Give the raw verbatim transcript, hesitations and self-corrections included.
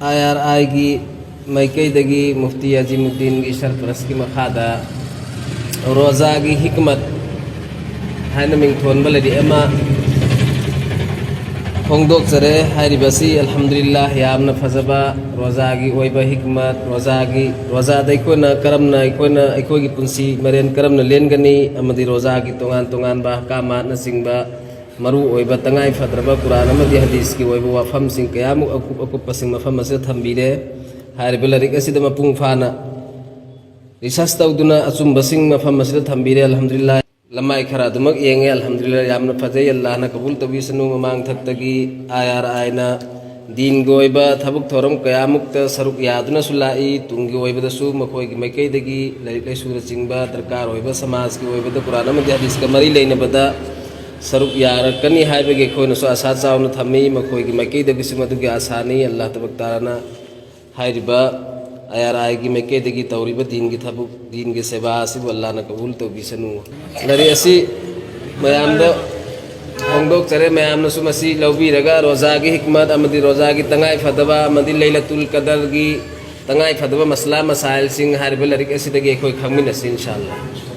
ꯑꯥꯏ R ꯑꯥꯏꯒꯤ ꯃꯥꯏꯀꯩꯗꯒꯤ ꯃꯨꯐꯇꯤ ꯑꯖꯤꯃꯨꯗꯗꯤꯟꯒꯤ ꯁꯔꯄ꯭ꯔꯁꯀꯤ ꯃꯈꯥꯗ ꯔꯣꯖꯥꯒꯤ ꯍꯤꯛꯃꯠ ꯍꯥꯏꯅ ꯃꯤꯡꯊꯣꯟꯕ ꯂꯥꯏꯔꯤꯛ ꯑꯃ ꯐꯣꯡꯗꯣꯛꯆꯔꯦ꯫ ꯍꯥꯏꯔꯤꯕꯁꯤ ꯑꯜꯍꯝꯗꯨꯂꯤꯜꯂꯥꯍ ꯌꯥꯝꯅ ꯐꯖꯕ ꯔꯣꯖꯥꯒꯤ ꯑꯣꯏꯕ ꯍꯤꯛꯃꯠ, ꯔꯣꯖꯥꯒꯤ, ꯔꯣꯖꯥꯗ ꯑꯩꯈꯣꯏꯅ ꯀꯔꯝꯅ, ꯑꯩꯈꯣꯏꯅ ꯑꯩꯈꯣꯏꯒꯤ ꯄꯨꯟꯁꯤ ꯃꯔꯦꯟ ꯀꯔꯝꯅ ꯂꯦꯟꯒꯅꯤ ꯑꯃꯗꯤ ꯔꯣꯖꯥꯒꯤ ꯇꯣꯉꯥꯟ ꯇꯣꯉꯥꯟꯕ ꯑꯍꯀꯥꯃꯥꯠꯅꯆꯤꯡꯕ ꯃꯔꯨ ꯑꯣꯏꯕ ꯇꯉꯥꯏ ꯐꯗ꯭ꯔꯕ ꯀꯨꯔꯥꯟ ꯑꯃꯗꯤ ꯍꯗꯤꯁꯀꯤ ꯑꯣꯏꯕ ꯋꯥꯐꯝꯁꯤꯡ ꯀꯌꯥꯃꯨꯛ ꯑꯀꯨꯞ ꯑꯀꯨꯞꯄꯁꯤꯡ ꯃꯐꯝ ꯑꯁꯤꯗ ꯊꯝꯕꯤꯔꯦ꯫ ꯍꯥꯏꯔꯤꯕ ꯂꯥꯏꯔꯤꯛ ꯑꯁꯤꯗ ꯃꯄꯨꯡ ꯐꯥꯅ ꯔꯤꯁꯔꯁ ꯇꯧꯗꯨꯅ ꯑꯆꯨꯝꯕꯁꯤꯡ ꯃꯐꯝ ꯑꯁꯤꯗ ꯊꯝꯕꯤꯔꯦ꯫ ꯑꯜꯍꯝꯗꯨꯂꯤꯜꯂꯥꯍ꯫ ꯂꯃꯥꯏ ꯈꯔ ꯑꯗꯨꯃꯛ ꯌꯦꯡꯉꯦ꯫ ꯑꯜꯍꯝꯗꯨꯂꯤꯜꯂꯥꯍ꯫ ꯌꯥꯝꯅ ꯐꯖꯩ꯫ ꯑꯜꯂꯥꯍꯅ ꯀꯕꯨꯜ ꯇꯧꯕꯤꯁꯅꯨ꯫ ꯃꯃꯥꯡ ꯊꯛꯇꯒꯤ ꯑꯥꯏ ꯑꯥꯔ ꯑꯥꯏꯅ ꯗꯤꯟꯒꯤ ꯑꯣꯏꯕ ꯊꯕꯛ ꯊꯧꯔꯝ ꯀꯌꯥꯃꯨꯛꯇ ꯁꯔꯨꯛ ꯌꯥꯗꯨꯅꯁꯨ ꯂꯥꯛꯏ꯫ ꯇꯨꯡꯒꯤ ꯑꯣꯏꯕꯗꯁꯨ ꯃꯈꯣꯏꯒꯤ ꯃꯥꯏꯀꯩꯗꯒꯤ ꯂꯥꯏꯔꯤꯛ ꯂꯥꯏꯁꯨꯅꯆꯤꯡꯕ ꯗꯔꯀꯥꯔ ꯑꯣꯏꯕ, ꯁꯃꯥꯖꯀꯤ ꯑꯣꯏꯕꯗ ꯀꯨꯔꯥꯟ ꯑꯃꯗꯤ ꯍꯗꯤꯁꯀ ꯃꯔꯤ ꯂꯩꯅꯕꯗ ꯁꯔꯨꯛ ꯌꯥꯔꯛꯀꯅꯤ ꯍꯥꯏꯕꯒꯤ ꯑꯩꯈꯣꯏꯅꯁꯨ ꯑꯁꯥ ꯆꯥꯎꯅ ꯊꯝꯃꯤ꯫ ꯃꯈꯣꯏꯒꯤ ꯃꯥꯏꯀꯩꯗꯒꯤꯁꯨ ꯃꯗꯨꯒꯤ ꯑꯁꯥꯅꯤ꯫ ꯑꯜꯂꯥꯍ ꯇꯕꯥꯔꯛ ꯇꯥꯂꯥꯅ ꯍꯥꯏꯔꯤꯕ ꯑꯥꯏ ꯑꯥꯔ ꯑꯥꯏꯒꯤ ꯃꯥꯏꯀꯩꯗꯒꯤ ꯇꯧꯔꯤꯕ ꯗꯤꯟꯒꯤ ꯊꯕꯛ, ꯗꯤꯟꯒꯤ ꯁꯦꯕꯥ ꯑꯁꯤꯕꯨ ꯑꯜꯂꯥꯍꯅ ꯀꯕꯨꯜ ꯇꯧꯕꯤꯁꯅꯨ꯫ ꯂꯥꯏꯔꯤꯛ ꯑꯁꯤ ꯃꯌꯥꯝꯗ ꯐꯣꯡꯗꯣꯛꯆꯔꯦ꯫ ꯃꯌꯥꯝꯅꯁꯨ ꯃꯁꯤ ꯂꯧꯕꯤꯔꯒ ꯔꯣꯖꯥꯒꯤ ꯍꯤꯛꯃꯠ ꯑꯃꯗꯤ ꯔꯣꯖꯥꯒꯤ ꯇꯉꯥꯏ ꯐꯗꯕ ꯑꯃꯗꯤ ꯂꯩꯂꯇꯨꯜ ꯀꯗꯔꯒꯤ ꯇꯉꯥꯏ ꯐꯗꯕ ꯃꯁꯂꯥ ꯃꯁꯥꯏꯜꯁꯤꯡ ꯍꯥꯏꯔꯤꯕ ꯂꯥꯏꯔꯤꯛ ꯑꯁꯤꯗꯒꯤ ꯑꯩꯈꯣꯏ ꯈꯪꯃꯤꯟꯅꯁꯤ, ꯏꯟꯁꯥ ꯑꯜꯂꯥꯍ꯫